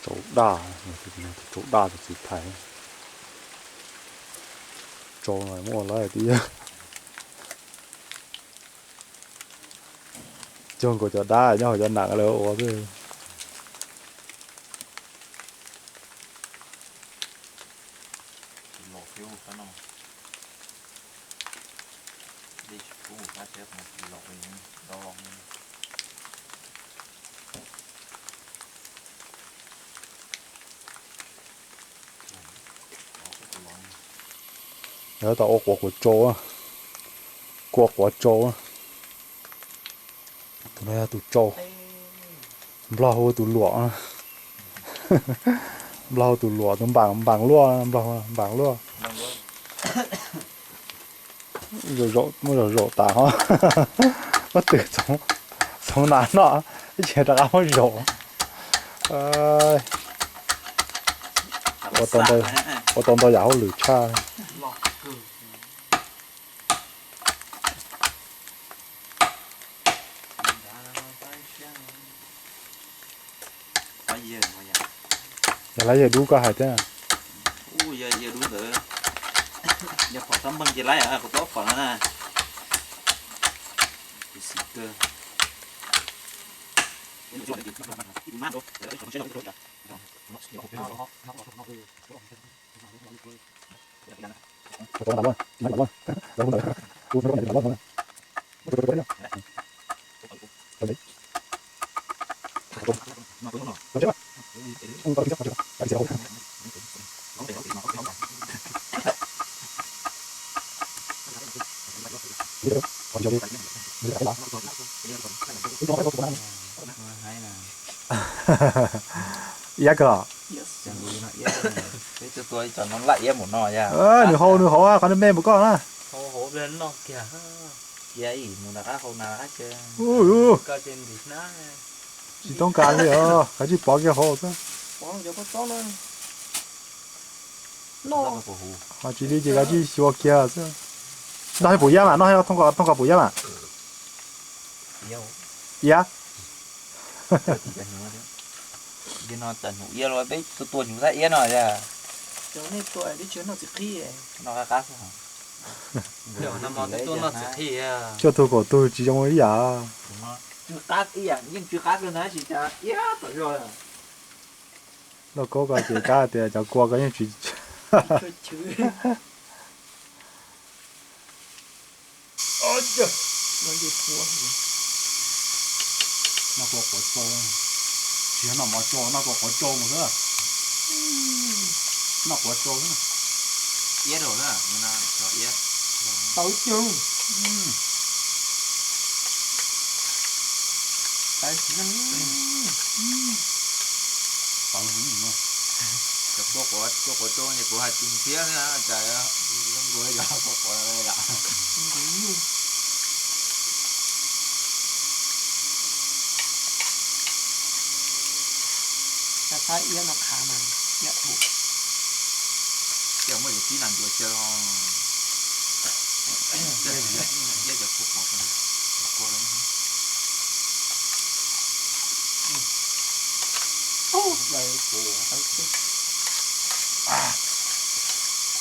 Tsau daj, tus tsau daj tus txiv thais. Tsau no muaj ua lawm tiag. Cog nkaus cov dab nyob hauv cov nam lawv ua xwb. Lawv tau ua quav quav tsau, kua quav tsau. Tus no yog tus tsau, Nplog hu tus luam, Nplog hu tus luam, tus npaam npaam luaj, Nplog npaam luaj. Muab zaum zaum tas ho, muab tws txhoov nas noj, ib tsam rov qab muab zaum. Ua tau ntau yam hauj lwm tshaj. Yog lawv yawg dub koj hais thiab. Yog dub ntawd, yog phom txhob npeeg ces laib, kuv tau phom no na. Kuv xim kawg. Iab kawg. Nws hau nws hau qhov me me mus koj na. Tsis toob kas li os, kav tsij pov kiag hauv xwb. Ho tsis li ces kav tsij xyuas kiag xwb. Noj hais puas iab mas, noj hais thooj kos puas iab mas. Iab. Peb tua tua nyuv thaj iab no. Cuaj tug kaum tug tsis zoo ib yam. Yeej tsw qab kawg na, tsis tas iab tom zog. Lauj Kaub ko ces kab tias cov kua ko yeej tsis. Noj kua quav tsau, tsis yog noj mov tsau, noj kua quav tsau mus xwb. Noj quav tsau xwb. Iab rau na, tawv cawv. Tawv heev no. Cov kua quav tsau ces kuv hais tus thiab, cas zoo nkaus yog kua quav yom. Cov thaj iab no khav mas iab dhau. Ces muaj yus tib nas ncuav caw os. Iab cov kua quav, cov kua.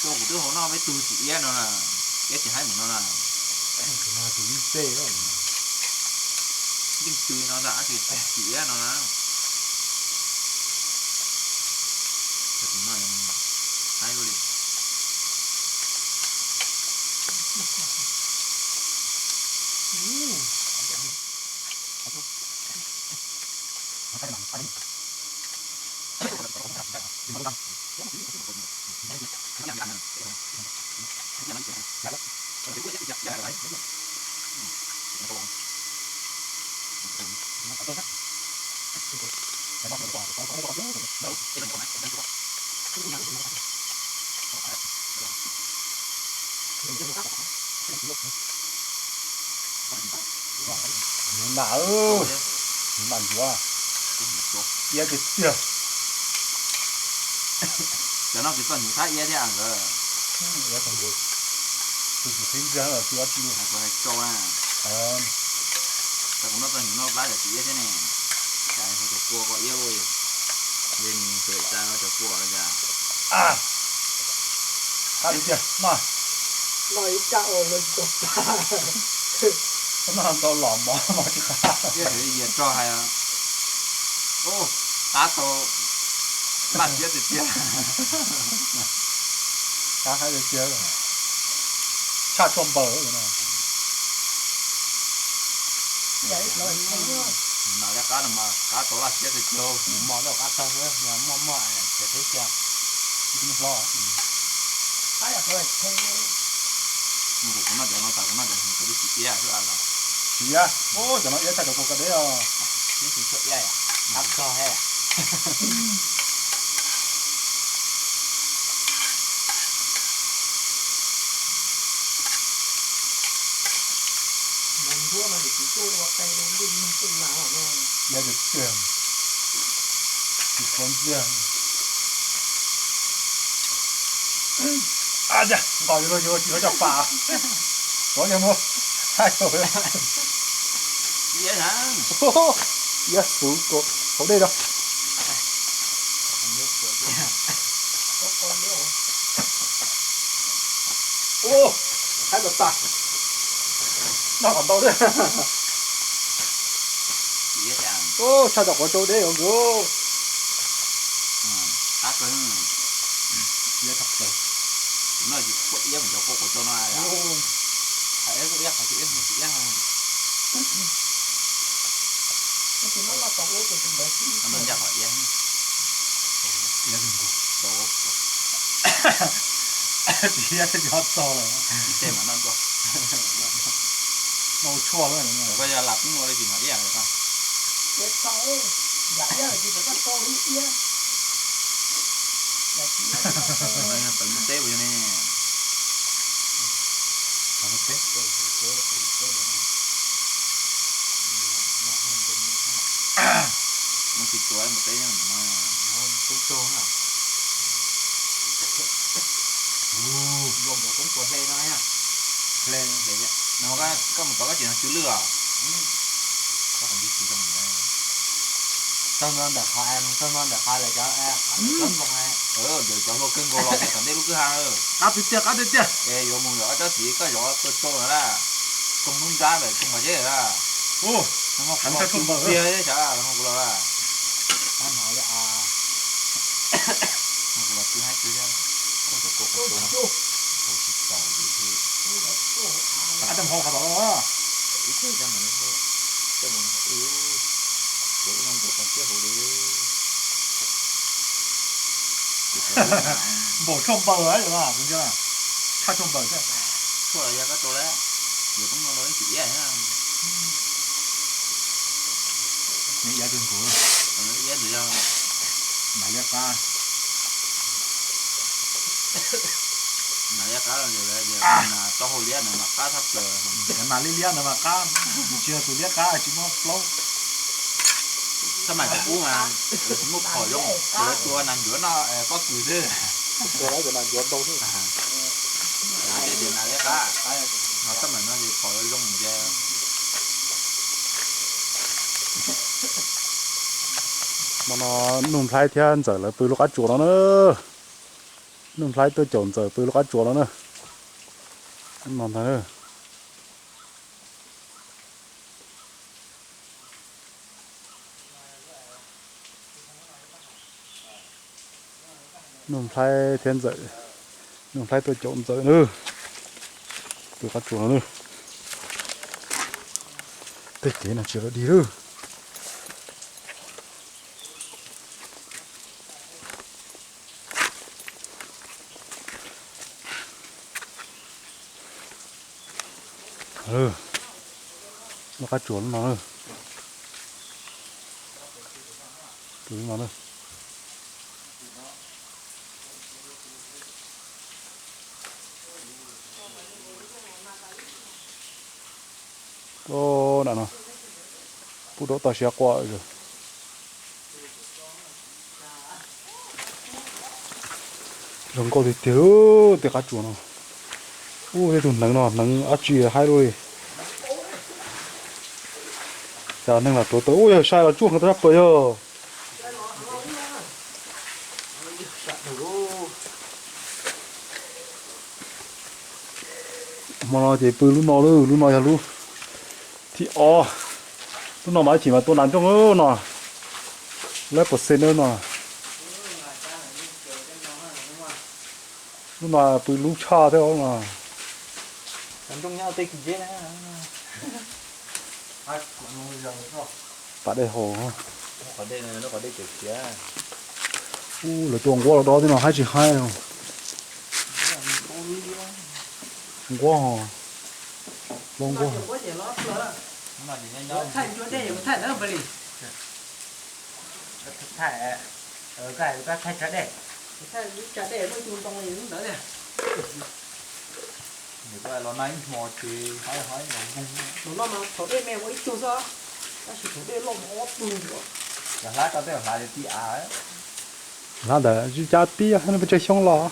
Kuv twb hauv noj peb tug tsis iab no na, iab tsis haib mus no na. Tus ib txej yeej tsw no ntag, tsis iab no na. Haib li. Nyuv nam, nyuv nam ncuav, iab tiag tiag. Cov no kuv txoj nyuv thab iab thiab nkawd. Tus tus qhib ntxiag los tus ob tsis. Kuv hais tsau na. Tau kuv noj txoj nyuv noj plab cov tsis iab thiab ne. Cas hu tus kua ko iab ua. Qab tiag tiag no. Noj ib rab ua luaj tsis tau pa. Noj tau los mov mov tsis qab. Qab tau laj siab tiag tiag. Qab tiag tiag. Tshaj tshuaj npaws no. Mas liab qab no mas qab tau laj siab tiag tiag. Mov tau qab tag xwb, muaj muaj ces qhib cia. Hlob. Kuv noj cov no tas kuv noj cov no kuv twb tsis iab xwb los. Tsis iab, cov no iab tshaj cov kua ko deb os. Twb tsis tshua iab, qab tag he. Iab tiag tiag, tsis khuav ntxiag. Ab tiag, nqos yuav luag yuav tsis tau coj pam. Tuav kiag mus. Iab xuv ko hauv dej rau. Ub, haib tas tas. Noj kom ntau thiab. Ub, tshaj cov quav tsau deb os nkawd. Iab tshaj plaws. Noj tsis tshua iab mas cov quav tsau no. Qhov iab kuj iab, qhov tsis iab tsis iab. Noj ncaj qhov iab. Iab kawg nkaus. Tsis iab thiab cov txog lawm. Ib teg mas noj dua. Noj ua tshuaj lawm. Koj yog lam pib ua li tsis hnov iab lawm. Tawm npua teb puas yog ne? Muab tsis tua npua teb no. Koj mus tov koj tsis no tsw lwj os. Txog no ntawm qhov, txog no ntawm qhov lawv cov, ntawm cov hlua kawg nkaus los tom ntej lub kwj ha. Qab tiag tiag, qab tiag tiag. Es yuav mus yog ob tsob txiv koj zov tua tsau no lawm, koog hnub nrab ntawm koog mas zeb lawm. Ub, no mas kuv los txog xyov los kuv los lawm. Kuv los txog haib txog thiab. Koj cov kua kuv tua, kuv tsis txaus li. Qab tag hauv qhov tod los. Ib teg coj mus, coj mus, kuv no tua txog siab hauv li. Npaum tshuaj npaws, tshaj tshuaj npaws thiab. Tshuaj los yog koj tua lawm, yuav poob no los ib txwm iab thiab. Nws iab kawg nkaus. Iab ntawd yog nas liab qab. Nas liab qab, tau hau liab ntawd mas qab tshaj plaws. Nas liab liab ntawd mas qab, tsis yog tus liab qab tsis muaj plaub. Txhaj mais thaum ub mas lawv tsis muaj phom zoo, lawv tua nas ncuav noj pob kws xwb. Tua nas ncuav ntau xwb. Tej tias nas liab qab, ho txhaj mais no ces phom zoo ces. Hmo no Nuj Nplhaib thiab Ntxawm lawv pw lub qab tsuas no na. Nuj Nplhaib tuaj caum Ntxawm pw lub qab tsuas no na. No ntag. Nuj Nplhaib thiab Ntxawm, Nuj Nplhaib tuaj caum Ntxawm na. Pw qab tsuas no na. Tej kev no tsis los dig lawm. Lub qab tsuas lub no, lub no na. Nram no pub rau toj siab quaj. Zoo nkauj tiag tiag tej qab tsuas no. Ub, tej tug hneev no hneev dab tsi haib luaj li. Cas neeg lam tuav tau, ub, yog sai los tsuaj nkaus tau rab pawg yog. Hmo no ces pw lub no, lub no yog lub thib ob. Lub no mas ib chim mas tua nas nrooj no, lab pov xees no. Lub no pw lub tshaj thiab no. Pas dej haus. Ub, lawv tua nquab los dob thiab no, haib tsis haib. Nquab ho, los nquab. Los no mas thaum dej me ua ib tug xwb, tab sis thaum dej loj mus ob tug. Cov hlab ko tej hlab li ti av. Hlab ntawd zib cab tib peb tsawg xyoo los.